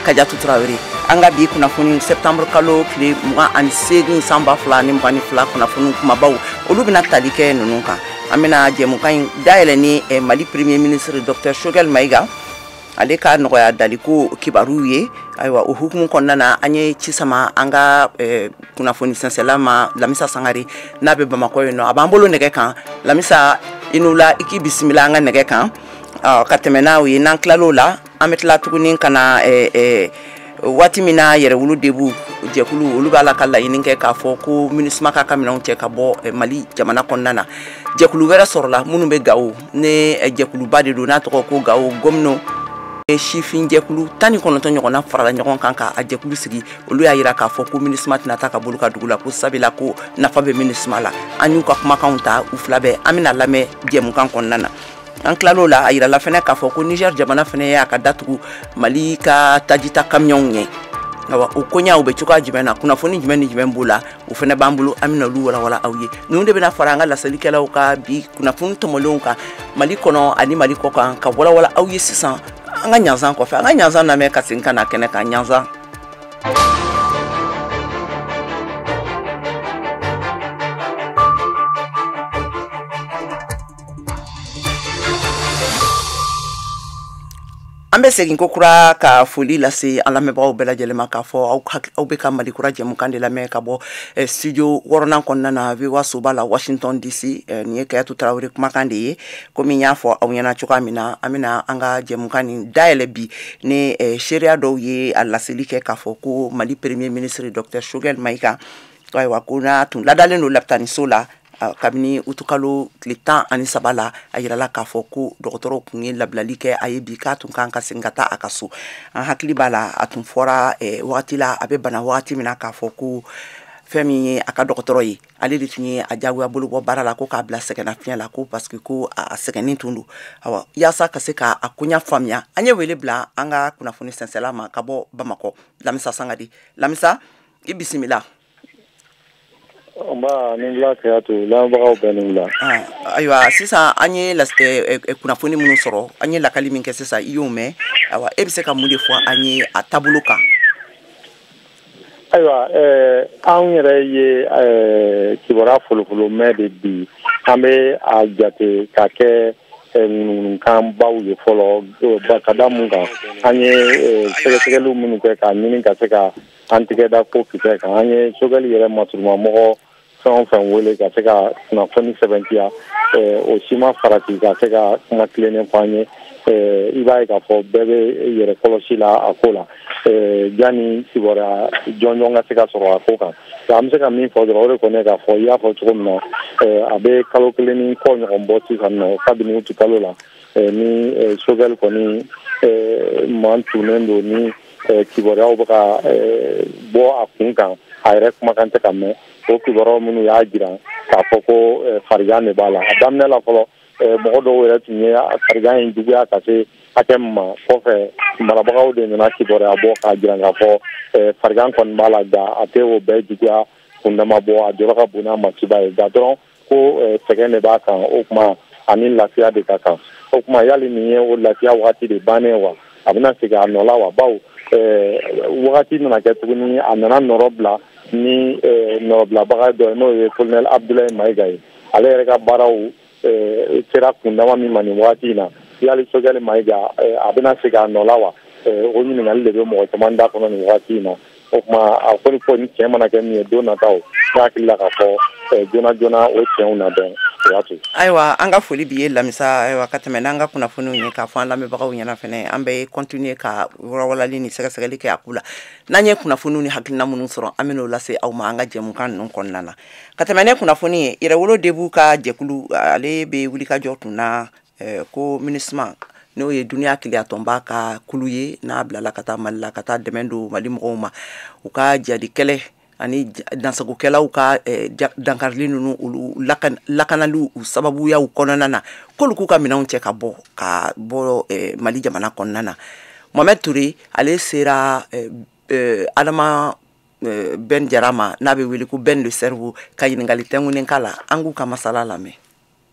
Kadiatou Traoré. An ka bi kunnafoni septembre kalo tile 28 san 2022 kunnafoni kumabaw olu bɛna tali kɛ ninnu kan. An bɛna jɛmukan in dayɛlɛ ni Mali premier ministre Dr Choguel Maïga ale ka nɔgɔya daliko kibaru ye. Ayiwa, o hukumu kɔnɔna na, an ye ci sama an ka kunnafoni sɛnsɛla ma, Lamisa Sangare, n'a bɛ Bamakɔ yen nɔ. A b'an bolo nɛgɛ kan. Lamisa, i n'u la, i k'i bisimila an ka nɛgɛ kan. Ka tɛmɛ n'a ye, n'an tilal'o la, an bɛ tila tuguni ka na waati min na Yɛrɛwolo Debout jɛkulu olu b'a la ka laɲini kɛ k'a fɔ ko MINUSMA k'a ka minɛnw cɛ ka bɔ Mali jamana kɔnɔna na. Jɛkulu wɛrɛ sɔrɔla minnu bɛ Gawo, ne jɛkuluba de don n'a tɔgɔ ko Gawo Gomino sifin jɛkulu 19 ɲɔgɔnna farala ɲɔgɔn kan k'a jɛkulu sigi. Olu y'a yira k'a fɔ ko MINUSMA tɛna taa ka bolo ka dugu la, ko sabula ko nafa bɛ MINUSMA la. An y'u ka kumakanw ta u fila bɛɛ, an bɛna lamɛn jɛmukan kɔnɔna na. An tilal'o la, a yirala fɛnɛ k'a fɔ ko Niger jamana fɛnɛ y'a ka datugu Mali ka tajita kamiyɔnw ɲɛ. Awa, o koɲaw bɛ cogoya jumɛn na, kunnafoni jumɛn ni jumɛn b'o la, o fɛnɛ b'an bolo, an bɛna olu walawala aw ye. Ninnu de bɛna fara an ka laselikɛlaw ka bi kunnafoni tɔmɔlenw kan Mali kɔnɔ ani Mali kɔ kan ka walawala aw ye sisan. An ka ɲanzan kɔfɛ, an ka ɲanzan lamɛn ka segin ka na kɛnɛ kan. Ɲanzan. An bɛ segin ko kura ka foli lase an lamɛnbagaw bɛɛ lajɛlen ma k'a fɔ aw bɛ ka Mali kura jɛmukan de lamɛn ka bɔ studio wɔɔrɔnan kɔnɔna na, VOA soba la, Washington DC. Nin ye Kadiatou Traoré kumakan de ye. Komi n y'a fɔ aw ɲɛna cogoya min na, an bɛna an ka jɛmukan nin dayɛlɛ bi ni seereya dɔw ye a laseli kɛ k'a fɔ ko Mali premier ministre Dr Choguel Maïga, ayiwa, ko n'a tun ladalen don lapitaniso la kabini utukalo tile 13 la, a yirala k'a fɔ ko dɔgɔtɔrɔw tun ye labilali kɛ a ye bi, k'a tun kan ka segin ka taa a ka so. An hakili b'a la, a tun fɔra wagati la a bɛ bana wagati min na k'a fɔ ko fɛn min ye a ka dɔgɔtɔrɔ ye, ale de tun ye a diyagoya bolo bɔ baara la ko k'a bila sɛgɛnnafiɲɛ la, ko parce que ko a sɛgɛnnen tun don. Awa, yaasa ka se k'a koɲa faamuya, an ye wele bila an ka kunnafoni sɛnsɛla ma ka bɔ Bamakɔ, Lamisa Sangare. Lamisa, i bisimila. Nba, ni wula Kadiatou, lamɛnbagaw bɛɛ ni wula. Ayiwa, sisan an ye kunnafoni minnu sɔrɔ, an ye lakali min kɛ sisan, i y'o mɛn. Ayiwa, e bɛ se ka mun de fɔ an ye a taabolo kan? Ayiwa, anw yɛrɛ ye kibaruya folofolo mɛn de bi, an bɛ a jate ka kɛ ŋunuŋunukanbaw ye fɔlɔ. Ka da mun kan? An ye sɛgɛsɛgɛliw minnu kɛ k'a ɲini ka se ka an tigɛ da ko kisɛ kan, an ye Choguel yɛrɛ masurumamɔgɔ fɛn o fɛn wele ka se ka kunnafoni sɛbɛntiya, o si ma farati ka se ka kuma tilennen fɔ an ye. I b'a ye k'a fɔ bɛɛ bɛ yɛrɛ kɔlɔsi la a ko la yanni kibaruya jɔnjɔn ka se ka sɔrɔ a ko kan. An bɛ se ka min fɔ dɔrɔn, o de kɔni ye k'a fɔ i y'a fɔ cogo min na, a bɛ kalo kelen ni kɔ ɲɔgɔn bɔ sisan nɔ kabini uti kalo la ni Choguel kɔni man tunnen don, ni kibaruyaw bɛ ka bɔ a kun kan, a yɛrɛ kumakan tɛ ka mɛn. O kibaruyaw minnu y'a jira k'a fɔ ko farigan de b'a la. A daminɛ la fɔlɔ, mɔgɔ dɔw yɛrɛ tun ye farigan in juguya ka se hakɛ min ma, kɔfɛ marabagaw de nana kibaruya bɔ k'a jira k'a fɔ farigan kɔni b'a la, nka a tɛ o bɛɛ juguya kundama bɔ, a jɔyɔrɔ ka bon n'a masiba ye, nka dɔrɔn ko sɛgɛn de b'a kan. O kuma ani lafiya de ka kan. O kuma, yali nin ye o lafiya wagati de bannen wa, a bɛna segin a nɔ la wa? Bawo wagati nana kɛ tuguni, a nana nɔrɔ bila ni nɔrɔbilabaga dɔ ye, n'o ye colonel Abdoulaye Maïga ye. Ale yɛrɛ ka baaraw sera kundama min ma nin wagati in na, yali Choguel Maïga a bɛna segin a nɔ la wa? O ɲininkali de bɛ mɔgɔ caman da kɔnɔ nin wagati in na. O tuma a kɔni fɔ ni tiɲɛ mana kɛ min ye don nataw, ne hakili la k'a fɔ joona joona o tiɲɛw na dɔn, o y'a to. Ayiwa, an ka foli b'i ye, Lamisa. Ayiwa, ka tɛmɛ n'an ka kunnafoniw ye k'a fɔ an lamɛnbagaw ɲɛna fɛnɛ, an bɛ continuer ka walawalali ni sɛgɛsɛgɛli kɛ a ko la. N'an ye kunnafoniw ni hakilina minnu sɔrɔ, an bɛn'o lase aw ma an ka jɛmukan ninnu kɔnɔna na. Ka tɛmɛ ne kunnafoni ye, Yɛrɛwolo Debout ka jɛkulu ale bɛ wulikajɔ tun na ko MINUSMA, n'o ye duniya keleyatɔnba ka kulu ye, n'a bilala ka taa Mali la ka taa dɛmɛ don Mali mɔgɔw ma u ka jadi kɛlɛ ani dansagokɛlaw ka dankarili ninnu, olu lakanaliw u sababuyaw kɔnɔna na, k'olu k'u ka minɛnw cɛ ka bɔ Mali jamana kɔnɔna na. Mohamed Touré, ale sera Adama Ben Jara ma, n'a bɛ wele ko Ben le Cerveau, ka ɲininkali tɛnkunnen k'a la. An k'u ka masala lamɛn.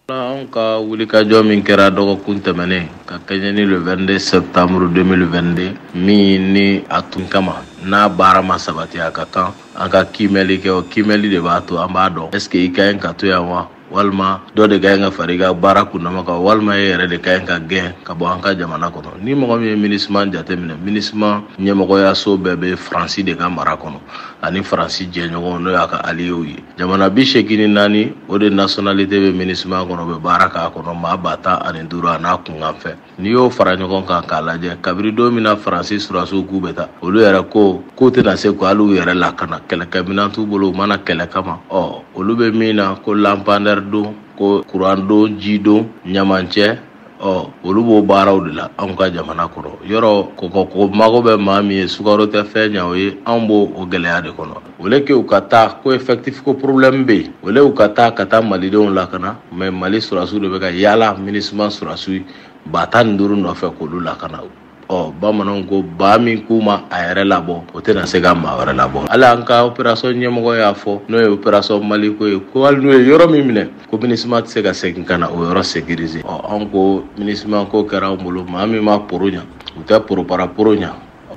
Anw ka wulikajɔ min kɛra dɔgɔkun tɛmɛnen ka kɛɲɛ ni le 22 septembre 2022 min ni a tun kama n'a baara ma sabati, a ka kan an ka kiimɛli kɛ. O kiimɛli de b'a to an b'a dɔn est ce que i ka ɲi ka to yan wa, walima dɔ de ka ɲi ka fara i ka baara kundama kan, walima e yɛrɛ de ka ɲi ka gɛn ka bɔ an ka jamana kɔnɔ. Ni mɔgɔ min ye MINUSMA jateminɛ, MINUSMA ɲɛmɔgɔyaso bɛɛ bɛ Faransi de ka mara kɔnɔ ani Faransi jɛɲɔgɔnw, n'o y'a ka alliés ye. Jamana 84, o de nationalité bɛ MINUSMA kɔnɔ, u bɛ baara k'a kɔnɔ, maa 10,000 a n'a kunkan fɛn. N'i y'o fara ɲɔgɔn kan k'a lajɛ, kabiri don min na Faransi surasiw k'u bɛ taa, olu yɛrɛ ko k'u tɛna se ko hali u yɛrɛ lakana, kɛlɛkɛminɛn t'u bolo, u mana kɛlɛ kama. Ɔ olu bɛ min na ko lampadaire don, ko courant don, ji don, ɲamancɛ, ɔ olu b'o baaraw de la anw ka jamana kɔnɔ. Yɔrɔ kɔkɔ ko mago bɛ maa min ye, sukaro tɛ fɛn ɲa o ye, anw b'o o gɛlɛya de kɔnɔ. O le k'u ka taa ko effectif ko problème bɛ yen, o le u ka taa ka taa malidenw lakana, mais Mali surasiw de bɛ ka yaala MINUSMA surasiw 15 000 nɔfɛ k'olu lakana. Ɔ bamananw ko ba min k'u ma a yɛrɛ labɔ, o tɛna se ka maa wɛrɛ labɔ. Hali an ka opération ɲɛmɔgɔ y'a fɔ, n'o ye opération Mali ko ye, ko hali n'u ye yɔrɔ min minɛ, ko MINUSMA tɛ se ka segin ka na o yɔrɔ sécuriser. Ɔ anw ko MINUSMA ko kɛra anw bolo, maa min ma poro ɲa, u tɛ poropara poro ɲa.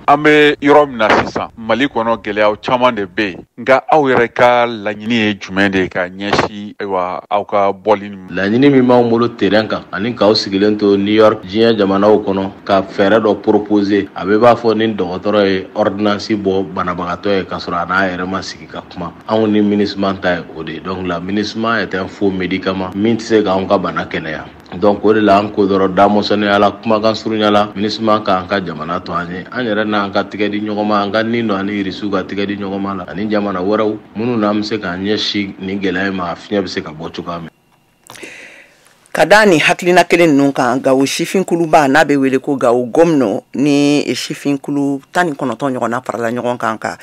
An bɛ yɔrɔ min na sisan, Mali kɔnɔ, gɛlɛyaw caman de bɛ yen, nka aw yɛrɛ ka laɲini ye jumɛn de ye ka ɲɛsin, ayiwa, aw ka bɔli? Laɲini min b'anw bolo terrain kan ani k'aw sigilen to New York, diɲɛ jamanaw kɔnɔ, ka fɛɛrɛ dɔ proposer, a bɛ b'a fɔ ni dɔgɔtɔrɔ ye ordonnance bɔ banabagatɔ ye k'a sɔrɔ a n'a yɛrɛ ma sigi ka kuma. Anw ni MINUSMA ta ye o de ye. Donc la MINUSMA est un faux médicament min tɛ se k'anw ka bana kɛnɛya. Donc o de la an ko dɔrɔn damɔsɔnnenya la, kumakan surunya la, MINUSMA k'an ka jamana to an ye, an yɛrɛ n'an ka tigɛ di ɲɔgɔn ma, an ka nin don ani Irisiw ka tigɛ di ɲɔgɔn ma la, ani jamana wɛrɛw minnu n'an bɛ se k'an ɲɛsin nin gɛlɛya in ma, a fiɲɛ bɛ se ka bɔ cogoya min. Ka da ni hakilina kelen ninnu kan, Gawo sifinkuluba n'a bɛ wele ko Gawo Gomno, ni sifinkulu 19 ɲɔgɔnna farala ɲɔgɔn kan ka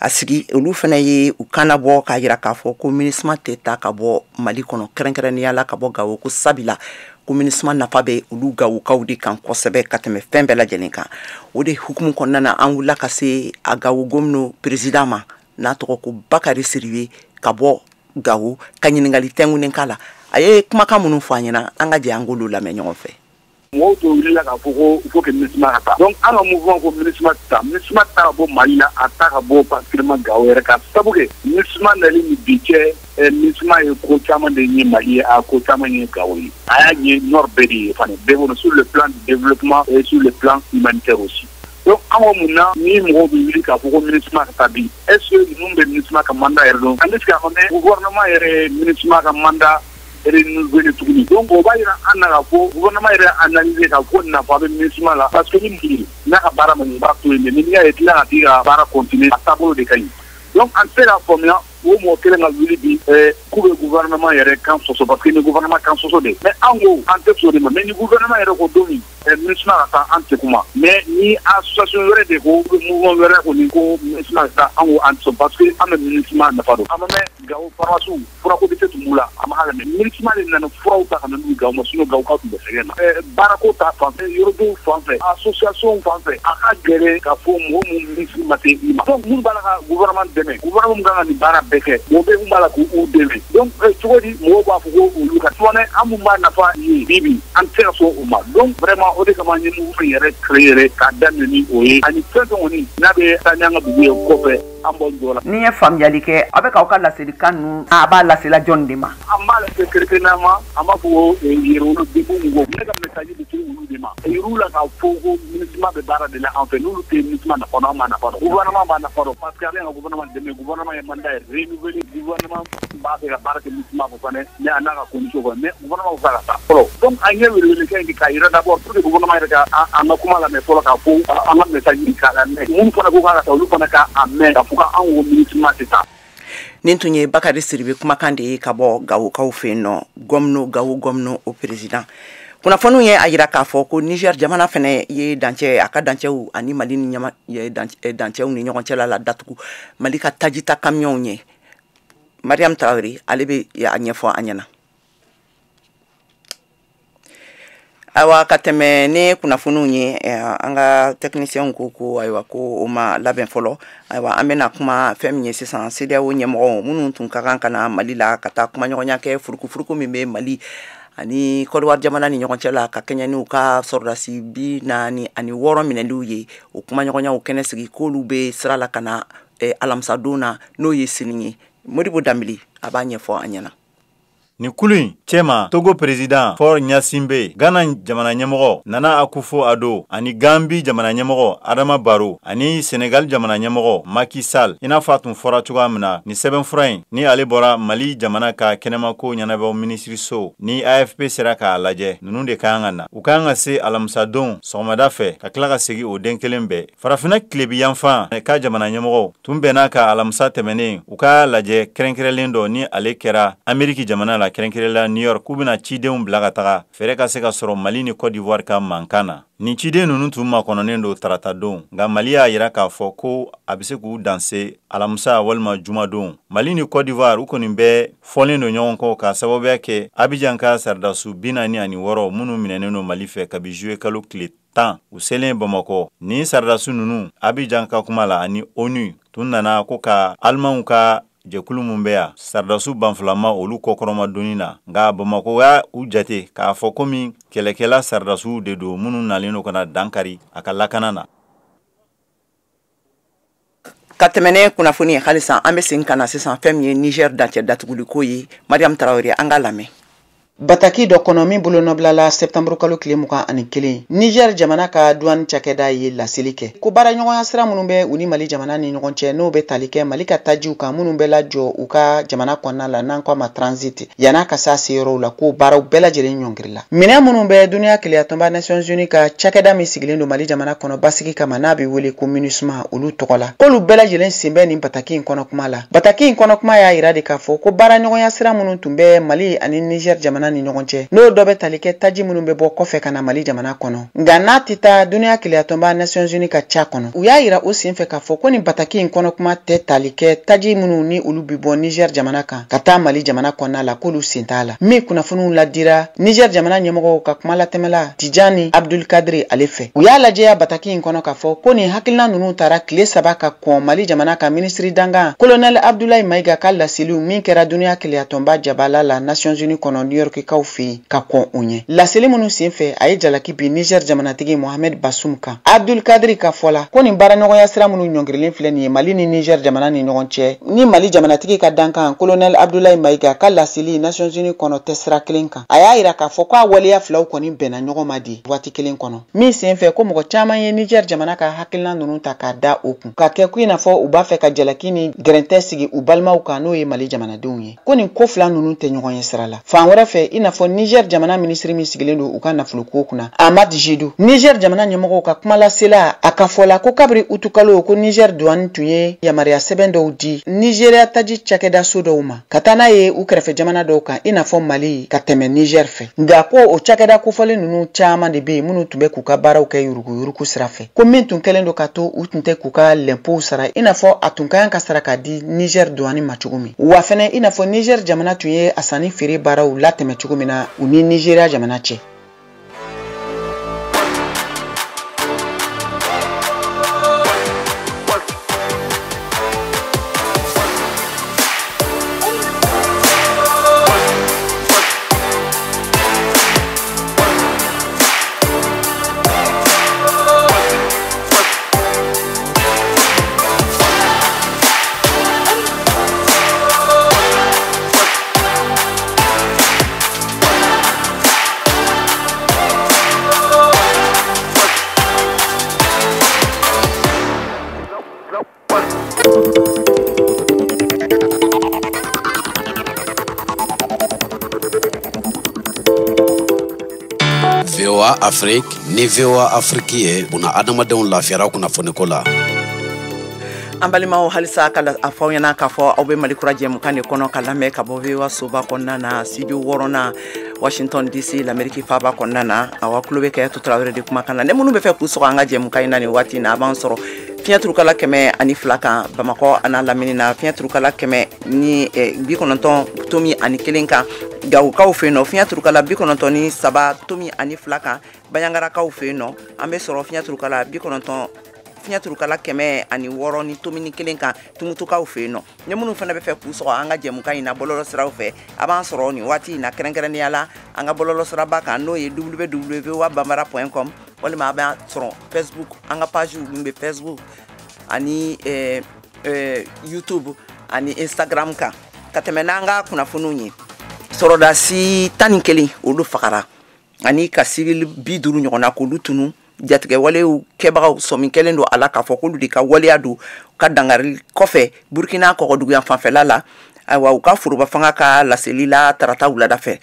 a sigi, olu fana ye u kana bɔ k'a jira k'a fɔ ko MINUSMA tɛ taa ka bɔ Mali kɔnɔ, kɛrɛnkɛrɛnnenya la ka bɔ Gawo, ko sabila ko MINUSMA nafa bɛ olu Gawokaw de kan kosɛbɛ ka tɛmɛ fɛn bɛɛ lajɛlen kan. O de hukumu kɔnɔna na, an wulila ka se a Gawo Gomno président ma, n'a tɔgɔ ko Bakari Siribe, ka bɔ Gawo, ka ɲininkali tɛnkunnen k'a la. A ye kumakan minnu fɔ an ɲɛna, an ka jɛ an k'olu lamɛn ɲɔgɔn fɛ. Mɔgɔw tun wulila k'a fɔ ko il faut que MINUSMA ka taa. Donc an ka mouvement ko MINUSMA tɛ taa, MINUSMA ta ka bɔ Mali la, a ta ka bɔ particulièrement Gawo yɛrɛ, ka sabu kɛ MINUSMA nali ni bi cɛ, MINUSMA ye ko caman de ɲɛ Mali ye, a ko caman ɲɛ Gawo ye, a y'a ɲɛ nord bɛɛ de ye fana, bɛɛ bolo, sur le plan du développement et sur le plan humanitaire aussi. Donc an ko mun na ni mɔgɔw bɛ wuli k'a fɔ ko MINUSMA ka taa bi? Est ce que ninnu bɛ MINUSMA ka mandat yɛrɛ dɔn? An tɛ se k'a fɔ, mais gouvernement yɛrɛ ye MINUSMA ka mandat renouveler tuguni. Donc o b'a yira an na k'a fɔ gouvernement yɛrɛ analyser k'a fɔ nafa bɛ MINUSMA la, parce que ni mɔgɔ n'a ka baara ma ɲɛ, i b'a to yen, mais ni y'a ye tila ka t'i ka baara continuer, a taabolo de ka ɲi. Donc an tɛ se k'a faamuya o mɔgɔ kelen ka wuli bi k'u bɛ gouvernement yɛrɛ kan sɔsɔ, parce que ni gouvernement kan sɔsɔ de, mais an ko an tɛ sɔn o de ma. Mais ni gouvernement yɛrɛ ko don min MINUSMA ka taa, an tɛ kuma. Mais ni association wɛrɛ de ko, mouvement wɛrɛ kɔni ko MINUSMA ka taa, an ko an tɛ sɔn, parce que an bɛ MINUSMA nafa dɔn. An ma mɛn Gawo paroisse furako de tun b'u la, a ma hakɛ, mais MINUSMA de nana furaw ta ka na n'u Gawo ma, sinon Gawokaw tun bɛ sɛgɛn na. Baarako ta fan fɛ, yɔrɔdenw fan fɛ, association fan fɛ, a ka gɛlɛn k'a fɔ mɔgɔ mun MINUSMA ma se i ma. Donc minnu b'a la ka gouvernement dɛmɛ, gouvernement min kan ka nin baara bɛɛ kɛ, mɔgɔ bɛ mun b'a la k'u dɛmɛ. Donc cogo di mɔgɔw b'a fɔ ko olu ka fɔnɛ, an mun b'a nafa ye bi bi, an tɛ se ka sɔn o ma. Donc vraiment o de kama an ye mouvement yɛrɛ créé yɛrɛ k'a daminɛ ni o ye, ani fɛn fɛn kɔni n'a bɛ taa n'an ka dugu ye kɔfɛ, an b'o jɔ la. Ni ye faamuyali kɛ, a bɛ k'aw ka laselikan ninnu, a b'a lasela jɔnni de ma? An b'a lase kɛrɛnkɛrɛnnenya ma, an b'a fɔ ko yɛrɛwolo debu mɔgɔw, ne ka message bɛ se olu de ma, yir'u la k'a fɔ ko MINUSMA bɛ baara de la an fɛ. N'olu tɛ MINUSMA nafa dɔn, an b'a nafa dɔn, gouvernement b'a nafa dɔn, parce que a bɛ ka gouvernement dɛmɛ, gouvernement ye mandat ye renouveler, gouvernement b'a fɛ ka baara kɛ MINUSMA fɛ fana, mais a n'a ka condition fɛ, mais gouvernement bɛ fɛ ka taa fɔlɔ. Donc an ye welewele kɛ in k'a yira d'abord pour que gouvernement yɛrɛ ka an ka kuma lamɛn fɔlɔ, k'a fɔ an ka message k'a lamɛn, minnu fana ko k'a ka taa, olu fana k'a mɛn k'a fɔ k'an ko MINUSMA tɛ taa. Nin tun ye Bakari Siribe kumakan de ye ka bɔ Gawokaw fɛ yen nɔ, Gɔmino, Gawo Gɔmino, o président. Kunnafoniw ye a yira k'a fɔ ko Niger jamana fɛnɛ ye dancɛ, a ka dancɛw ani Mali ni ɲama dancɛw ni ɲɔgɔn cɛla la datugu Mali ka tajita kamiyɔnw ɲɛ. Mariam Traoré, ale bɛ a ɲɛfɔ an ɲɛna. Ayiwa, ka tɛmɛ ni kunnafoniw ye, an ka techniciens ko ko ayiwa, ko o ma labɛn fɔlɔ. Ayiwa, an bɛna kuma fɛn min ye sisan, CEDEAO ɲɛmɔgɔw minnu tun ka kan ka na Mali la ka taa kumaɲɔgɔnya kɛ furukufuruku min bɛ Mali ani Côte d'Ivoire jamana ni ɲɔgɔn cɛ la, ka kɛɲɛ n'u ka sɔrɔdasi 46 minɛliw ye. O kumaɲɔgɔnyaw kɛnɛ sigi k'olu bɛ sira la ka na alamisadon na, n'o ye sini ye. Modibo Danbili a b'a ɲɛfɔ an ɲɛna. Nin kulu in cɛma, Togo président Faure Gnassingbé, Ghana jamana ɲɛmɔgɔ Nana Akufo-Addo ani Gambi jamana ɲɛmɔgɔ Adama Barrow ani Senegal jamana ɲɛmɔgɔ Macky Sall. I n'a fɔ a tun fɔra cogoya min na, nin sɛbɛnfura in ni ale bɔra Mali jamana ka kɛnɛmako ɲɛnabɔ minisiriso ni AFP sera k'a lajɛ, ninnu de ka kan ka na. U ka kan ka se alamisadon sɔgɔmada fɛ ka tila ka segin o den kelen bɛɛ. Farafinna tilebi yanfan ka jamana ɲɛmɔgɔ tun bɛnna ka alamisa tɛmɛnen u ka lajɛ kɛrɛnkɛrɛnlen dɔ ni ale kɛra Ameriki jamana la, kɛrɛnkɛrɛnla New York, k'u bɛna cidenw bila ka taga fɛɛrɛ ka se ka sɔrɔ Mali ni Côte d'Ivoire ka mankan na. Nin ciden ninnu tun makɔnɔnen don tarata don, nka Mali y'a yira k'a fɔ ko a bɛ se k'u danse alamisa walima jumadon. Mali ni Côte d'Ivoire u kɔni bɛ fɔlen don ɲɔgɔn kɔ ka sababuya kɛ Abidjan ka sɔrɔdasiw 46 minnu minɛnen don Mali fɛ kabi juillet kalo tile 10 u selen Bamakɔ. Nin sɔrɔdasiw ninnu, Abidjan ka kuma la, ani ONU tun nana ko ka Alimanw ka jɛkulu min bɛ yan sɔrɔdasiw banfulama olu kɔkɔrɔma donni na, nka Bamakɔ y'a u jate k'a fɔ komi kɛlɛkɛla sɔrɔdasiw de don minnu nalen don ka na dankari a ka lakana na. Ka tɛmɛ ne kunnafoni ye halisa, an bɛ segin ka na sisan fɛn min ye Niger dancɛ datuguliko ye. Mariam Tarawele, an ka lamɛn. Bataki dɔ kɔnɔ min bolonɔbilala septembre kalo tile 21, Niger jamana ka douane cakɛda ye laseli kɛ ko baaraɲɔgɔnya sira minnu bɛ u ni Mali jamana ni ɲɔgɔn cɛ, n'o bɛ tali kɛ Mali ka tajiw kan minnu bɛ lajɔ u ka jamana kɔnɔna la, n'an ko a ma transit, yan'a ka s'a seyɔrɔw la, ko baaraw bɛɛ lajɛlen ɲɔngirila. Minɛn minnu bɛ Duniya Keleyatɔnba Nations Unies ka cakɛda min sigilen don Mali jamana kɔnɔ basigi kama, n'a bɛ wele ko MINUSMA, olu tɔgɔ la, k'olu bɛɛ lajɛlen sen bɛ nin bataki in kɔnɔ kuma la. Bataki in kɔnɔ kuma y'a yira de k'a fɔ ko baaraɲɔgɔnya sira minnu tun bɛ Mali ani Niger jamana ni ɲɔgɔn cɛ, n'o dɔ bɛ tali kɛ taji minnu bɛ bɔ kɔfɛ ka na Mali jamana kɔnɔ, nka n'a tɛ taa Duniya Keleyatɔnba Nations Unies ka ca kɔnɔ. U y'a yira o senfɛ k'a fɔ ko nin bataki in kɔnɔ kuma tɛ tali kɛ taji minnu ni olu bɛ bɔ Niger jamana kan ka taa Mali jamana kɔnɔna la, k'olu sen t'a la. Min kunnafoniw ladira Niger jamana ɲɛmɔgɔw ka kuma latɛmɛla Tijani Abdul Kadri ale fɛ, u y'a lajɛya bataki in kɔnɔ k'a fɔ ko nin hakilina ninnu taara tile 3 ka kɔn Mali jamana ka minisiri dankan Colonel Abdoulaye Maïga ka laseliw min kɛra Duniya Keleyatɔnba jabala la Nations Unies kɔnɔ New York kaw fɛ yen ka kɔn o ɲɛ. Laseli minnu senfɛ, a ye jalaki bin Niger jamanatigi Mohamed Bazoum kan. Abdul Kadri ka fɔ la ko nin baaraɲɔgɔnya sira minnu ɲɔngirilen filɛ nin ye Mali ni Niger jamana ni ɲɔgɔn cɛ, ni Mali jamanatigi ka dankan Colonel Abdoulaye Maïga ka laseli Nations Unies kɔnɔ tɛ sira kelen kan. A y'a yira k'a fɔ k'a waleya filaw kɔni bɛnna ɲɔgɔn ma di waati kelen kɔnɔ, min senfɛ ko mɔgɔ caman ye Niger jamana ka hakilina ninnu ta k'a da o kun, ka kɛ ko i n'a fɔ u b'a fɛ ka jalaki ni gɛrɛntɛ sigi u balimaw kan, n'o ye Mali jamanadenw ye, ko nin ko fila ninnu tɛ ɲɔgɔn ye sira la. Fan wɛrɛ fɛ, i n'a fɔ Niger jamana minisiri min sigilen don u ka nafoloko kunna, Ahmad Jidou, Niger jamana ɲɛmɔgɔw ka kumalasela, a ka fɔ la ko kabiri utukalo ko Niger douane tun ye yamaruya sɛbɛn dɔw di Nigeria taji cakɛda so dɔw ma ka taa n'a ye u kɛrɛfɛ jamana dɔw kan, i n'a fɔ Mali, ka tɛmɛ Niger fɛ. Nka ko o cakɛda kofɔlen ninnu caman de bɛ yen minnu tun bɛ k'u ka baaraw kɛ yuruguyurugu sira fɛ, ko min tun kɛlen don ka to u tun tɛ k'u ka lɛnpow sara i n'a fɔ a tun ka kan ka sara k'a di Niger douane ma cogo min. Wa fɛnɛ, i n'a fɔ Niger jamana tun ye a sanni feere baaraw latɛmɛ cogo min na u ni Nigeria jamana cɛ. VOA Afrique ni VOA Afrique ye buna adamadenw lafiyara kunnafoniko la. An balimaw, halisa ka a fɔ aw ɲɛna k'a fɔ aw bɛ Mali kura jɛmukan de kɔnɔ ka lamɛn ka bɔ VOA soba kɔnɔna na, studio 6nan, Washington DC, l'Amérique faaba kɔnɔna na. Awa, tulo bɛ kɛ Tarawele de kumakan na. Ne minnu bɛ fɛ k'u sɔgɔ an ka jɛmukan in na nin waati in na, a b'an sɔrɔ fiɲɛ turukala 102 kan Bamakɔ a n'a lamini na, fiɲɛ turukala 190.1 kan Gawokaw fɛ yen nɔ, fiɲɛ turukala 93.2 kan Baɲangarakaw fɛ yen nɔ. An bɛ sɔrɔ fiɲɛ turukala 90 fiɲɛ turukala 106 ni tomini 1 kan Tumutukaw fɛ yen nɔ. Ni minnu fana bɛ fɛ k'u sɔgɔ an ka jɛmukan in na bɔlɔlɔ siraw fɛ, a b'an sɔrɔ nin waati in na kɛrɛnkɛrɛnnenya la an ka bɔlɔlɔ siraba kan, n'o ye www.voabambara.com, walima a b'an sɔrɔ Facebook, an ka page min bɛ Facebook ani YouTube ani Instagram kan. Ka tɛmɛ n'an ka kunnafoniw ye, sɔrɔdasi 11 olu fagara ani ka civil 50 ɲɔgɔnna k'olu tunu. Jatigɛwalew kɛbagaw sɔmi kɛlen don a la k'a fɔ k'olu de ka waleya don ka dangari kɔfɛ Burkina kɔgɔduguyan fanfɛla la. Ayiwa, u ka foroba fanga ka laseli la tarata wulada fɛ.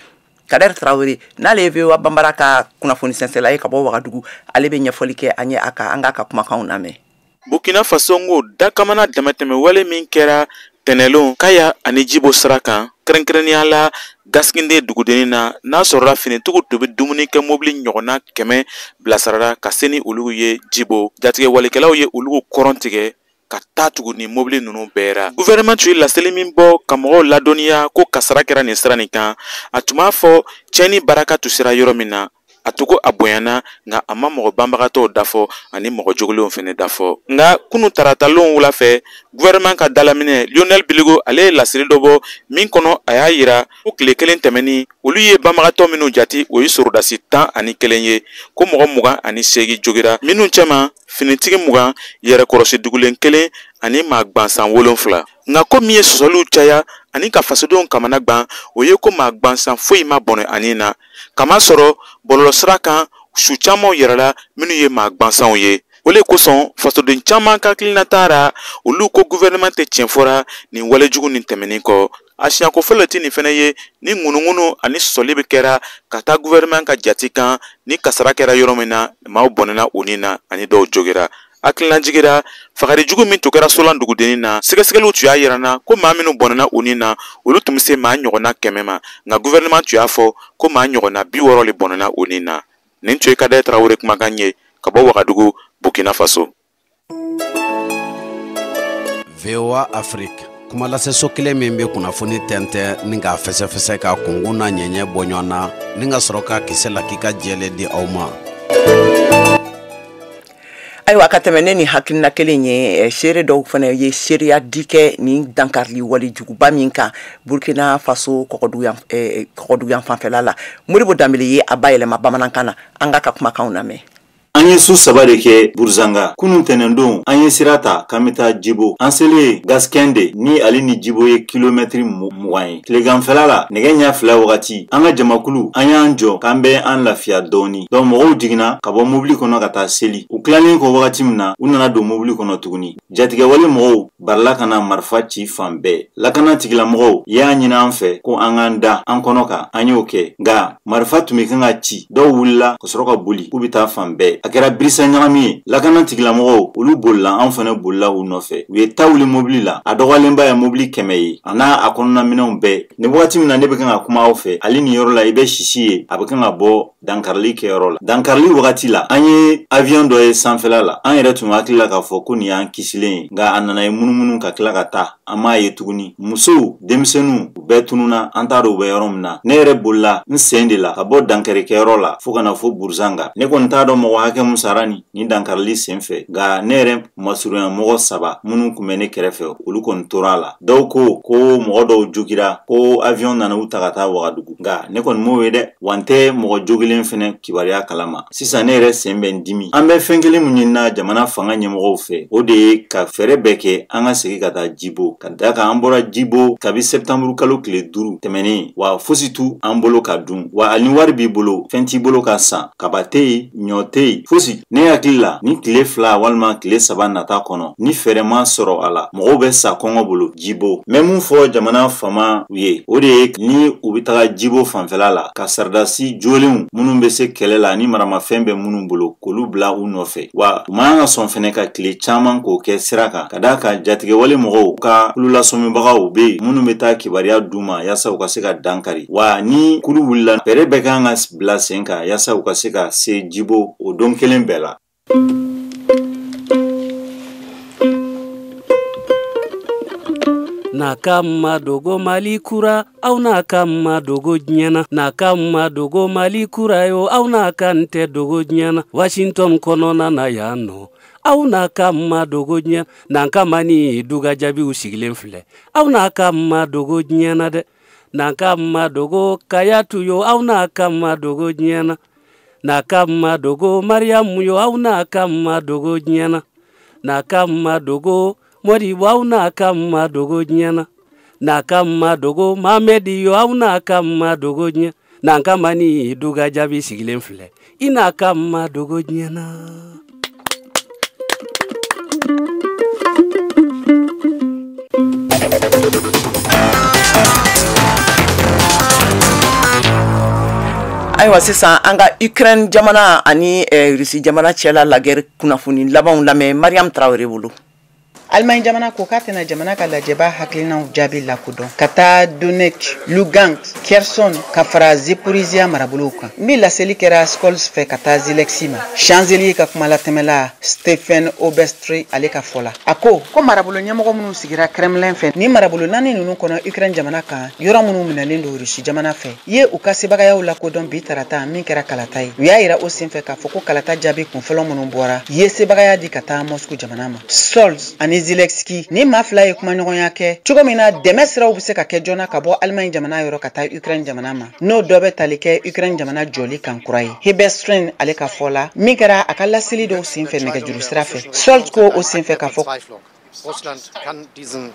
Kader Traoré, n'ale ye VOA Bambara ka kunnafoni sɛnsɛla ye ka bɔ Wagadugu, ale bɛ ɲɛfɔli kɛ an ye a kan. An k'a ka kumakanw lamɛn. Burkina Faso ngo dakamana damatɛmɛ wale min kɛra tɛnɛlon Kaya ani Jibo sira kan, kɛrɛnkɛrɛnnenya la Gaskinde dugudennin na, n'a sɔrɔla finitigiw tun bɛ dumuni kɛ mobili ɲɔgɔnna 100 bilasirara ka se ni olu ye Jibo. Jatigɛwalekɛlaw ye olu kɔrɔn tigɛ ka taa tugu ni mobili ninnu bɛɛ ra. Gouvernement tun ye laseli min bɔ ka mɔgɔw ladɔnniya ko kasara kɛra nin sira nin kan, a tun b'a fɔ tiɲɛni baraka tun sera yɔrɔ min na, a tugu a bonyana, nka a ma mɔgɔ banbagatɔw dafɔ ani mɔgɔ jogolenw fɛnɛ dafɔ. Nka kunu taratalon wula fɛ, gouvernement ka dalaminɛ Lionel Biligo, ale ye laseli dɔ bɔ min kɔnɔ a y'a yira ko tile kelen tɛmɛni, olu ye banbagatɔ minnu jate, o ye sɔrɔdasi 11 ye, ko mɔgɔ 28 jogira, minnu cɛma finitigi 20, yɛrɛkɔrɔsi dugulen 1 ani maa gwansan 7. Nka ko min ye sɔsɔliw caya ani ka fasodenw kamana gwan, o ye ko maa gwansan foyi ma bɔnɛ ani na, kamasɔrɔ bɔlɔlɔsira kan su camanw yɛrɛla minnu ye maa gwansanw ye. O le kosɔn fasoden caman ka hakilina taara, olu ko gouvernement tɛ tiɲɛ fɔra nin walejugu nin tɛmɛnen kɔ. A siɲɛko fɔlɔ tɛ nin fɛnɛ ye ni ŋunuŋunu ani sɔsɔli bɛ kɛra ka taa gouvernement ka jate kan, ni kasara kɛra yɔrɔ min na, maaw bɔnɛna o ni na ani dɔw jogira. Hakilinajigira fagarijugu min tun kɛra Solan dugudennin na, sɛgɛsɛgɛliw tun y'a yira na ko maa minnu bɔnɛna o ni na, olu tun bɛ se maa ɲɔgɔnna 100 ma, nka gouvernement tun y'a fɔ ko maa ɲɔgɔnna 60 le bɔnɛna o ni na. Nin tun ye Kader Traoré kumakan ye ka bɔ Wagadugu, Burkina Faso. VOA Afrique, kuma lase so kelen min bɛ kunnafoni tɛntɛn ni k'a fɛsɛfɛsɛ k'a kunkun n'a ɲɛɲɛ bɔ ɲɔgɔn na ni ka sɔrɔ k'a kisɛ lakika jɛlen di aw ma. Ayiwa, ka tɛmɛ ne ni hakilina kelen ye, seere dɔw fana ye seereya di kɛ nin dankarili wale juguba min kan Burkina Faso kɔgɔduguyan fanfɛla la. Modibo Danbele ye a bayɛlɛma bamanankan na, an k'a ka kumakanw lamɛn. An ye su 3 de kɛ Burzanga. Kunun tɛnɛndon, an ye sira ta k'an bɛ taa Jibo. An selen Gaskende ni ale ni Jibo ye kilomɛtiri 20 ye. Tileganfɛla la, nɛgɛ ɲɛ 2 wagati, an ka jamakulu, an y'an jɔ k'an bɛ an lafiya dɔɔni. Donc mɔgɔw jiginna ka bɔ mobili kɔnɔ ka taa seli. U tilalen kɔ wagati min na, u nana don mobili kɔnɔ tuguni. Jatigɛwale mɔgɔw barila ka na marifa ci fan bɛɛ. Lakana tigilamɔgɔw y'a ɲini an fɛ ko an k'an da an kɔnɔ kan, an y'o kɛ. Nka marifa tun bɛ kan ka ci, dɔw wulila ka sɔrɔ ka boli k'u bɛ taa fan bɛɛ. A kɛra birisa ɲagami ye. Lakana tigilamɔgɔw olu bolila, an fana bolila u nɔfɛ. U ye ta wuli mobili la, a dɔgɔyalenba ye mobili 100 ye, a n'a a kɔnɔna minɛnw bɛɛ. Ni wagati min na ne bɛ kan ka kuma aw fɛ, hali nin yɔrɔ la i bɛ sisi ye, a bɛ kan ka bɔ dankarili kɛyɔrɔ la. Dankarili wagati la, an ye avion dɔ ye sanfɛla la. An yɛrɛ tun hakili la k'a fɔ ko nin y'an kisilen ye, nka a nana ye munumunu ka tila ka taa, an m'a ye tuguni. Musow, denmisɛnninw, u bɛɛ tununna, an t'a dɔn u bɛ yɔrɔ min na. Ne yɛrɛ bolila n sen de la ka bɔ dankarikɛyɔrɔ la fo ka na fo Burzanga. Ne kɔni t'a dɔn mɔgɔ hakɛ mun sara nin dankarili sen fɛ, nka ne yɛrɛ masurunya mɔgɔ 3 minnu tun bɛ ne kɛrɛfɛ, olu kɔni tora a la. Dɔw ko ko mɔgɔ dɔw jogira, ko avion nana u ta ka taa Wagadugu, nka ne kɔni m'o ye dɛ. Wa n tɛ mɔgɔ jogilen fɛnɛ kibaruya kalama. Sisan ne yɛrɛ sen bɛ n dimi. An bɛ fɛn kelen min ɲinina jamana fanga ɲɛmɔgɔw fɛ, o de ye ka fɛɛrɛ bɛɛ kɛ an ka segin ka taa Jibo, ka da kan an bɔra Jibo kabi septembre kalo tile 5 tɛmɛnen, wa fosi t'u an bolo ka dun, wa hali ni wari b'i bolo, fɛn t'i bolo ka san, kaba tɛ yen, ɲɔ tɛ yen, fosi. Ne hakili la, ni tile 2 walima tile 3 nata kɔnɔ, ni fɛɛrɛ ma sɔrɔ a la, mɔgɔw bɛ sa kɔngɔ bolo Jibo. N bɛ mun fɔ jamana faama ye, o de ye ni u bɛ taga Jibo fanfɛla la, ka sardasi jolenw minnu bɛ se kɛlɛ la ni maramafɛn bɛ minnu bolo, k'olu bila u nɔfɛ. Wa u man kan ka sɔn fɛnɛ ka tile caman k'o kɛ sira kan, ka d'a kan jatigɛwale mɔgɔw ka kululasɔmibagaw bɛ yen minnu bɛ taa kibaruya d'u ma yaasa u ka se ka dankari. Wa ni kulu wulila, fɛɛrɛ bɛɛ kan ka bila sen kan yaasa u ka se ka se Jibo o don kelen bɛɛ la. N'a ka ma dogo Mali kura, aw n'a ka ma dogo diɲɛ na. N'a ka ma dogo Mali kura yo, aw n'a ka n tɛ dogo diɲɛ na. Washington kɔnɔna na yan nɔ, Aw n'a ka ma dogo diɲɛ n'an ka ma ni duga jaabiw sigilen filɛ. Aw n'a ka ma dogo diɲɛ na dɛ. N'an ka ma dogo Kayatu yo, aw n'a ka ma dogo diɲɛ na. N'a ka ma dogo Mariyamu yo, aw n'a ka ma dogo diɲɛ na. N'a ka ma dogo Modibo, aw n'a ka ma dogo diɲɛ na. N'a ka ma dogo Mamedi yo, aw n'a ka ma dogo diɲɛ. N'an ka ma ni duga jaabi sigilen filɛ. I n'a ka ma dogo diɲɛ na. Ayiwa sisan an ka Ukraine jamana ani Russie jamana cɛla la guerre kunnafoni labanw lamɛn Mariam Traoré bolo. Allemagne jamana ko k'a tɛna jamana ka lajɛba hakilinaw jaabi lakodɔn ka taa Donetsk, Lugansk, Kherson ka fara Zaporizhia marabolow kan. Min laseli kɛra Scholz fɛ ka taa Zelensky ma. Chancelier ka kumalatɛmɛla Stephen Obestri ale ka fɔ la. A ko ko marabolo ɲɛmɔgɔ minnu sigira Kremlin fɛ ni marabolo naani ninnu kɔnɔ Ukraine jamana kan, yɔrɔ minnu minɛlen don Russie jamana fɛ, ye u ka sebagayaw lakodɔn bi tarata min kɛra kalata ye. U y'a yira o senfɛ k'a fɔ ko kalata jaabi kunfɔlɔ minnu bɔra ye sebagaya di ka taa Moscou jamana ma. Scholz ani Zelensky ni maa fila ye kumaɲɔgɔnya kɛ cogo min na dɛmɛ siraw bɛ se ka kɛ joona ka bɔ Allemagne jamana yɔrɔ ka taa Ukraine jamana ma, n'o dɔ bɛ tali kɛ Ukraine jamana jɔli kan kura ye. Hebestreit ale ka fɔ la min kɛra a ka laseli dɔw senfɛ nɛgɛjuru sira fɛ. Scholz ko o senfɛ k'a fɔ Russland kann diesen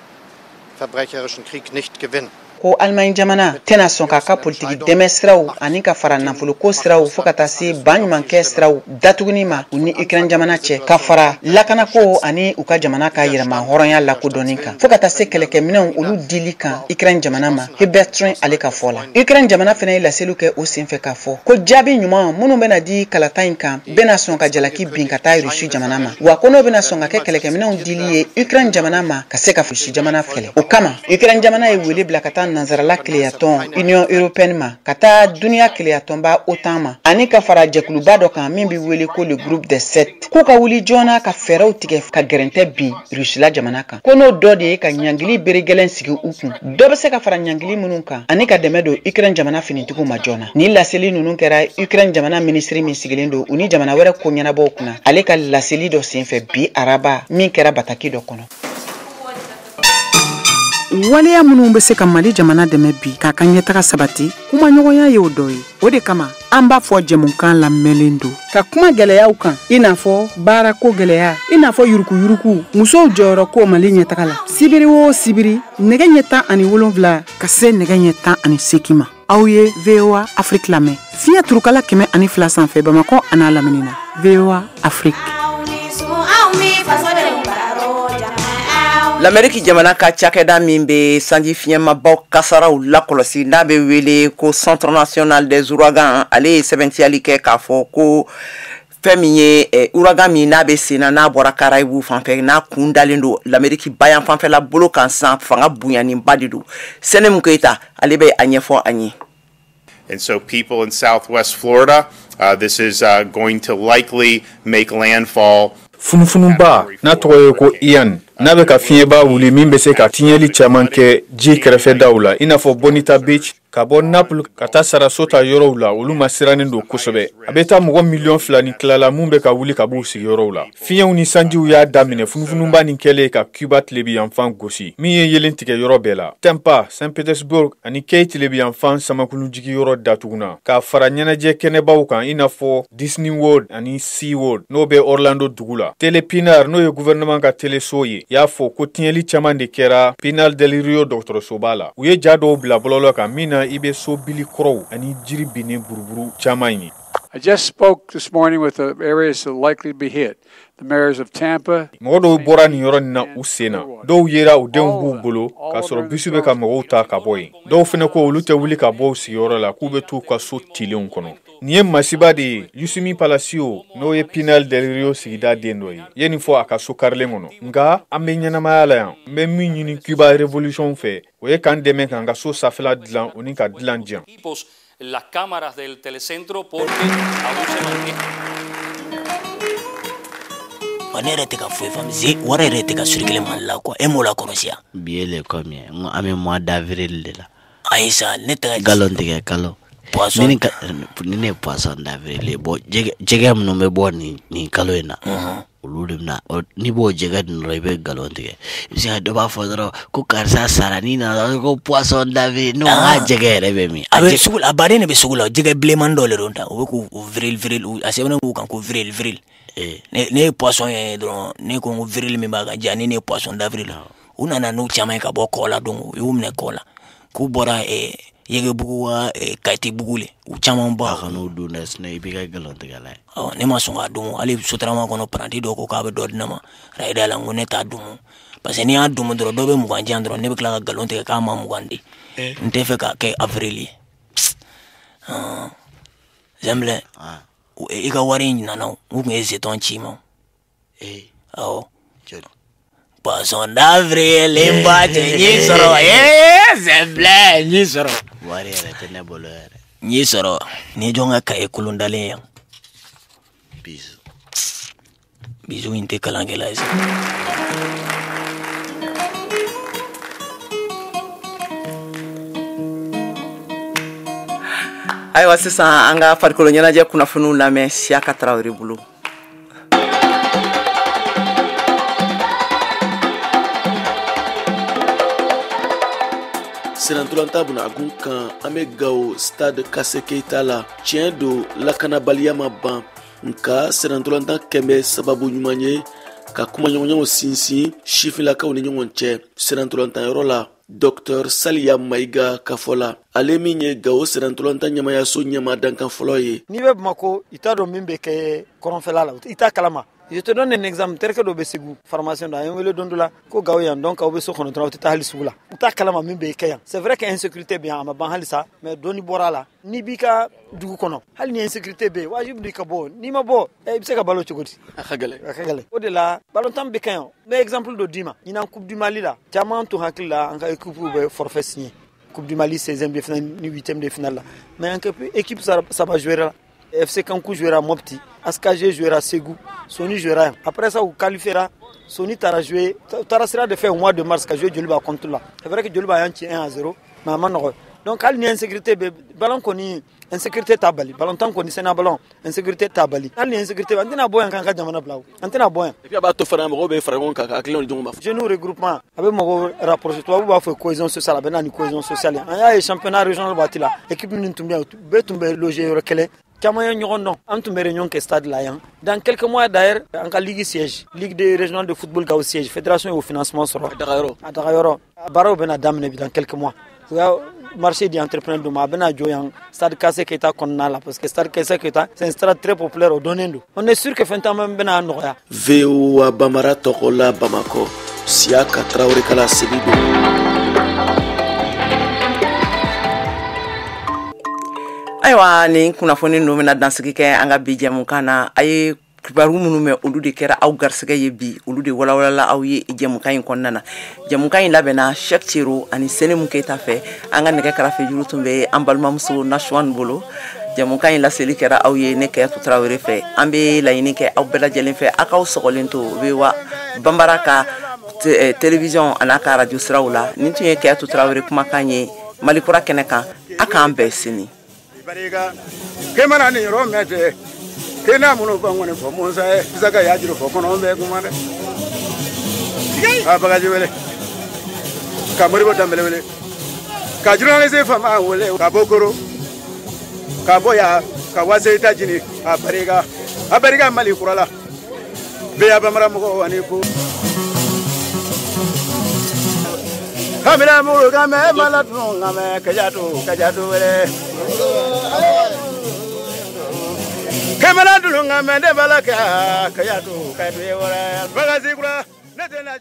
verbrecherischen Krieg nicht gewinnen. Ko Allemagne jamana tɛna sɔn k'a ka politiki dɛmɛ siraw ani ka fara nafoloko siraw fo ka taa se baɲumankɛ siraw datuguni ma u ni Ukraine jamana cɛ, ka fara lakanako ani u ka jamana ka yɛrɛma hɔrɔnya lakodɔnni kan fo ka taa se kɛlɛkɛminɛnw olu dili kan Ukraine jamana ma. Hebestreit ale ka fɔ la. Ukraine jamana fana ye laseliw kɛ o senfɛ k'a fɔ ko jaabi ɲuman minnu bɛna di kalata in kan bɛna sɔn ka jalaki bin ka taa Russie jamana ma, wa ko n'o bɛna sɔn ka kɛ kɛlɛkɛminɛnw dili ye Ukraine jamana ma ka se ka Russie jamana kɛlɛ. O kama Ukraine jamana ye wele bila ka taa nanzarala keleyatɔn Union européenne ma, ka taa duniya keleyatɔnba OTAN ma, ani ka fara jɛkuluba dɔ kan min bɛ wele ko le groupe des 7, k'u ka wuli joona ka fɛɛrɛw tigɛ ka gɛrɛntɛ bin Rusila jamana kan, ko n'o dɔ de ye ka ɲangili bere gɛlɛn sigi u kun, dɔ bɛ se ka fara ɲangili minnu kan ani ka dɛmɛ don Ukraine jamana finitigiw ma joona. Ni laseli ninnu kɛra Ukraine jamana minisiri min sigilen don u ni jamana wɛrɛ ko ɲɛnabɔw kunna, ale ka laseli dɔ senfɛ bi araba min kɛra bataki dɔ kɔnɔ. Waleya minnu bɛ se ka Mali jamana dɛmɛ bi k'a ka ɲɛtaga sabati, kumaɲɔgɔnya y'o dɔ ye. O de kama an b'a fɔ jɛmukan lamɛnlen don ka kuma gɛlɛyaw kan, i n'a fɔ baarako gɛlɛya, i n'a fɔ yurukuyuruku, musow jɔyɔrɔ ko Mali ɲɛtaga la. Sibiri o sibiri nɛgɛ ɲɛ 17 ka se nɛgɛ ɲɛ 18 ma. Aw ye VOA Afrique lamɛn fiɲɛ turukala 102 sanfɛ Bamakɔ an'a lamini na. VOA Afrique. L'Amérique jamana ka cakɛda min bɛ sanji fiɲɛmabaw kasaraw lakɔlɔsi n'a bɛ wele ko Centre national des ouragans, ale ye sɛbɛntiyali kɛ k'a fɔ ko fɛn min ye ouragan min n'a bɛ sen na n'a bɔra Caraïbes fan fɛ n'a kun dalen don l'Amérique bayan fanfɛla bolo kan sisan, fanga bonyaninba de don. Sɛnɛmu Keyita ale bɛ a ɲɛfɔ an ye. And so people in Southwest Florida, this is going to likely make landfall. Funufunuba n'a tɔgɔ ye ko Ian n'a bɛ ka fiɲɛba wuli min bɛ se ka tiɲɛli caman kɛ ji kɛrɛfɛdaw la, i n'a fɔ Bonita Beach, ka bɔ Naples ka taa Sarasota yɔrɔw la, olu ma sirannen don kosɛbɛ. A bɛ taa mɔgɔ 2.2 miliyɔn la mun bɛ ka wuli ka b'u sigiyɔrɔw la. Fiɲɛw ni sanjiw y'a daminɛ funufunuba nin kɛlen ka Cuba tilebiyanfan gosi, min ye yelen tigɛ yɔrɔ bɛɛ la. Tampa, Saint Petersburg ani Key tilebiyanfan samakulujigiyɔrɔ datuguna, k'a fara ɲɛnajɛ kɛnɛbaw kan i n'a fɔ Disney World ani Sea World n'o bɛ Orlando dugu la. Tele Pinar, n'o ye gouvernement ka teleso ye, y'a fɔ ko tiɲɛli caman de kɛra Pinar del Rio dɔgɔtɔrɔsoba la. U ye ja dɔw bila bɔlɔlɔ kan min na i bɛ so bili kɔrɔw ani jiri binnen buruburu caman ye. I just spoke this morning with the areas that likely to be hit. The mayors of Tampa. Mɔgɔ dɔw bɔra nin yɔrɔ nin na u sen na, dɔw yera u denw b'u bolo k'a sɔrɔ bisi bɛ ka mɔgɔw ta ka bɔ yen. Dɔw fana ko olu tɛ wuli ka bɔ u sigiyɔrɔ la, k'u bɛ t'u ka so tilenw kɔnɔ. Nin ye masiba de ye. Yusimi Palacio, n'o ye Pinal del Rio sigida den dɔ ye, ye nin fɔ a ka so karilen kɔnɔ. Nka an bɛ ɲɛnamaya la yan. N bɛ min ɲini Cuba révolution fɛ, o ye k'an dɛmɛ k'an ka so sanfɛla dilan o ni ka dilan diyan. Las cámaras del telecentro porque aún se mantiene. Wa ne yɛrɛ tɛ ka foyi faamu ze wari yɛrɛ tɛ ka circuler Mali la quoi, e m'o la kɔlɔsi ya. Bi ye le combien? N ko an bɛ mois d'avril de la. Ayi sa, ne tɛ ka galon tigɛ kalo. Poisson ni ne ye poisson d'avril ye, bon, jɛgɛ minnu bɛ bɔ nin kalo in na, olu de bɛna. N'i b'o jɛgɛ dun dɔrɔn, i bɛ nkalon tigɛ. I bɛ se ka dɔ b'a fɔ dɔrɔn ko karisa sara, n'i nana ko poisson d'avril, n'o ka jɛgɛ yɛrɛ bɛ min? A bɛ sugu la, a baden de bɛ sugu la. Jɛgɛ bilenman dɔ de don tan, u bɛ k'u viril viril, a sɛbɛnnen b'u kan ko viril viril. Ne ye poisson ye dɔrɔn, ne ko viril min b'a kan ja, ni ne ye poisson d'avril. U nana n'u caman ye ka bɔ kɔ la, donc u y'u minɛ kɔ la k'u bɔra Yegebugu wa Kayitibugu le, u caman bɔ. A kan'o dun dɛ, sinon i b'i ka nkalon tigɛ la ye. Ɔ, ne ma sɔn k'a dun. Hali sotarama kɔnɔ, paranti dɔ ko k'a bɛ dɔ di ne ma rayida la, n ko ne t'a dun, parce que n'i y'a dun dɔrɔn, dɔ bɛ 20 di yan dɔrɔn, ne bɛ tila ka nkalon tigɛ k'a ma 20 di. N tɛ fɛ k'a kɛ avril ye. Zɛnbilɛ, i ka wari in nana, u tun ye jeton ci ma. Awɔ. Poisson d'avril, n ba cɛ, n y'i sɔrɔ. Zɛnbilɛ, n y'i sɔrɔ. Wari yɛrɛ tɛ ne bolo yɛrɛ. N y'i sɔrɔ. Ni jɔn ka kaye kolon dalen yan. Bisou. Bisou in tɛ kalankɛla ye sa. Ayiwa, sisan an ka farikolo ɲɛnajɛ kunnafoniw lamɛn Siyaka Tarawele bolo. Senatolanta buna agun kan, an bɛ Gawo, stade Kase Keita la. Tiɲɛ don, lakanabaliya ma ban, nka senatolanta kɛn bɛ sababu ɲuman ye ka kumaɲɔgɔnyaw sinsin sifinlakaw ni ɲɔgɔn cɛ senatolantanyɔrɔ la. Dr Saliya Mayiga ka fɔ la, ale min ye Gawo senatolanta ɲɛmayaso ɲɛma dankan fɔlɔ ye. N'i bɛ Bamako, i t'a dɔn min bɛ kɛ kɔrɔnfɛla la, i t'a kalama. Je te donne un exemple. Terikɛ dɔ bɛ Segu, formation dɔ, a ye n wele don dɔ la ko Gawo yan, donc aw bɛ so kɔnɔ dɔrɔn, aw tɛ taa hali sugu la. U t'a kalama min bɛ kɛ yan. C'est vrai que insécurité bɛ yan, a ma ban halisa, mais dɔɔni bɔra a la. N'i b'i ka dugu kɔnɔ, hali ni insécurité bɛ yen, wajibi don i ka bɔ. N'i ma bɔ, i bɛ se ka balo cogo di? A ka gɛlɛn. A ka gɛlɛn. O de la balontan bɛ kɛ yan. N bɛ exemple dɔ d'i ma. Ɲinan Coupe du Mali la, caman tun hakili la an ka équipe bɛ forfait signé Coupe du Mali 16e de finale ni 8e de finale la, mais an ka équipe saba jouera la. FC Kankou jouera Mopti, ASKG jouera Ségou, Sony jouera yan. Après ça, u qualifiera, Sony taara jouer, taara sira de fɛ au mois de mars ka jouer Joliba contre la. C'est vrai que Joliba y'an ci 1-0, mais a ma nɔgɔ. Donc hali ni insécurité bɛ, ballon kɔni, insécurité t'a bali. Ballon tan kɔni, senna ballon, insécurité t'a bali. Hali ni insécurité bɛ, an tɛna bɔ yan k'an ka jamana bila o. An tɛna bɔ yan. Et puis a b'a to fana, mɔgɔw bɛ fara ɲɔgɔn kan ka hakilinaw di ɲɔgɔn ma. Jeunes regroupement, a bɛ mɔgɔw rapprocher. Tubabu b'a fɔ cohésion sociale, a bɛ na ni cohésion sociale ye. An y'a ye championnat régional waati la, équipe minnu tun bɛ yan, bɛɛ tun bɛ loger yɔrɔ kelen. Caman ye ɲɔgɔn dɔn. An tun bɛ réunion kɛ stade la yan. Dans quelques mois d'ailleurs, an ka ligue siège, ligue de régional de football Gao siège, fédération y'o financement sɔrɔ. A dagayɔrɔ. A dagayɔrɔ. A baaraw bɛna daminɛ bi dans quelques mois. U y'a marché di entrepreneur dɔ ma, a bɛna jɔ yan stade Kase Keita kɔnɔna la, parce que stade Kase Keita, c'est un stade très populaire, o dɔnnen don. On est sûr que fɛn caman bɛna nɔgɔya. VOA Bambara tɔgɔ la, Bamakɔ, Siyaka Tarawele kala segi don. Ayiwa, nin kunnafoni ninnu bɛna dansigi kɛ an ka bi jɛmukan na. A ye kibaru minnu mɛn, olu de kɛra aw garisɛgɛ ye bi, olu de walawalala aw ye jɛmukan in kɔnɔna na. Jɛmukan in labɛnna Shɛk Cero ani Senemu Keyita fɛ. An ka nɛgɛ karafe juru tun bɛ an balimamuso Nasuwan bolo. Jɛmukan in laseli kɛra aw ye ne Kɛyatu Tarawele fɛ. An bɛ laɲini kɛ aw bɛɛ lajɛlen fɛ, aw k'aw sɔgɔlen to VOA Banbara ka télévision a n'a ka radio siraw la. Nin tun ye Kɛyatu Tarawele kumakan ye Mali kura kɛnɛ kan. A k'an bɛn sini. Barika ke mana ni yɔrɔ mɛn tɛ ke n'a minnu fɔ ŋɔni fɔ Musa ye Isaka y'a juru fɔ kɔnɔ bɛ kuma dɛ. A bagaji wele ka Moribo Danbɛlɛ wele ka journaliste fama wele ka bɔ Koro ka bɔ yan ka Waseyita jini. A barika, a barika Mali kura la. Bɛɛ bamara mɔgɔw ani ko kamila muru kamɛ mala tun kamɛ kajatu kajatu wele kamala dulu ngamɛ de bala ka kajatu kajatu wele bagasi kura ne tɛ na.